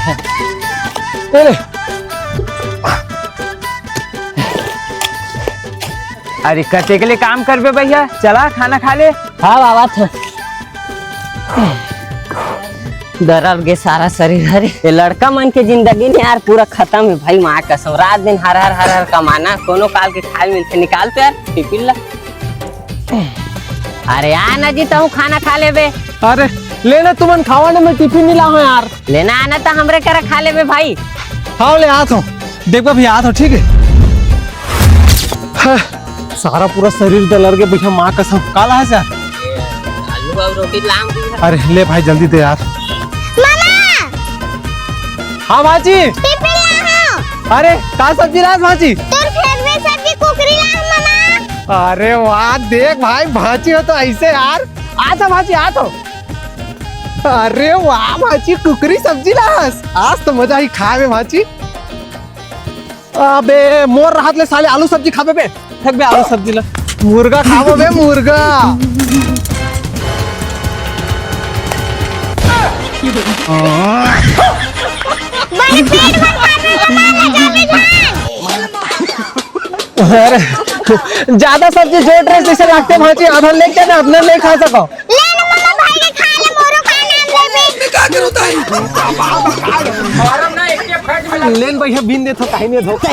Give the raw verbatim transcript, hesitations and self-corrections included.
ए ले। अरे, कतेक ले काम करबे भैया, चला खाना खा ले। हाँ बाबा, थो दरद गे सारा शरीर। अरे, ये लड़का मन के जिंदगी ने यार पूरा खत्म है भाई, माँ कसम। रात दिन हर हर हर हर कमाना, कोनो काल के खाए मिलथे, निकाल तो यार टिफिन ला। अरे आ ना जी, तहूँ खाना खा लेबे। अरे ले ना, तुमन खावा ना, मैं टिफिन नहीं लाऊं यार। लेना आना तो हमरे करा खा लेबे भाई। हाँ ले, आत हो, देखबा भैया, आत हो, ठीक है। हाँ, सारा पूरा शरीर दलर के भैया, माँ कसम। काला है सर? आलू और रोटी लाम दी है। अरे ले भाई, जल्दी दे यार। मामा! हाँ भाजी। टिफिन ला हाँ। अरे का सब्जी लास भाजी? तोर फेवरेट सब्जी कुकरी ला मामा। अरे वाह, देख भाई, भाजी हो तो ऐसे यार। आ जा भाजी, आ तो। अरे वाह भाजी, कुकरी सब्जी लास, आज तो मजा ही खाए में भाजी। अबे मोर हाथ ले साले आलू सब्जी खाबे बे। थक बे आलू सब्जी ला। मुर्गा खाबो बे, मुर्गा। बड़े पेट में खाबे, लगा लगा ले जान। अरे ज्यादा सब्जी जोड़ रहे जैसे लगते भाजी, आधा लेके ना अपना नहीं खा सको। ले ना मामा, भाई के खा ले, मोरो का नाम लेबे। लेन भैया, बीन दे तो काहे नहीं धोखा।